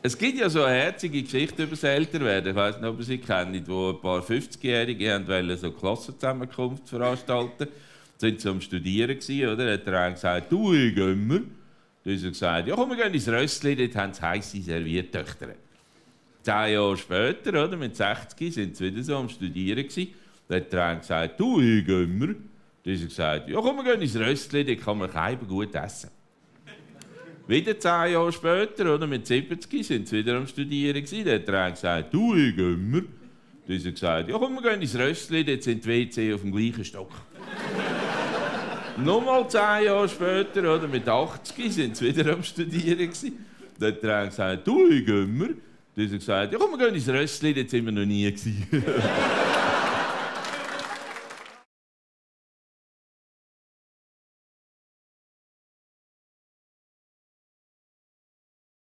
Es gibt ja so eine herzige Geschichte über das Älterwerden. Ich weiss nicht, ob ihr sie kennt, wo ein paar 50-Jährige wollten so Klassenzusammenkunft veranstalten. Da waren sie am Studieren, oder? Da hat der eine gesagt, du, ich geh immer. Da hat er gesagt, ja komm, wir gehen ins Rössli, dort haben sie heisse Serviertöchter. 10 Jahre später, oder, mit 60, sind sie wieder so am Studieren. Da hat der eine gesagt, du, ich geh immer. Da hat er gesagt, ja komm, wir gehen ins Rössli, dort kann man Scheiben gut essen. Wieder 10 Jahre später, oder, mit 70, sind sie wieder am Studieren. Da hat der eine gesagt, du, ich geh immer. Da hat er gesagt, ja komm, wir gehen ins Rössli, dort sind die WC auf dem gleichen Stock. Nochmal 10 Jahre später, oder, mit 80, sind sie wieder am Studieren. Da hat der eine gesagt, du, ich geh immer. Da hat er gesagt, ja komm, wir gehen ins Rössli, dort sind wir noch nie gewesen.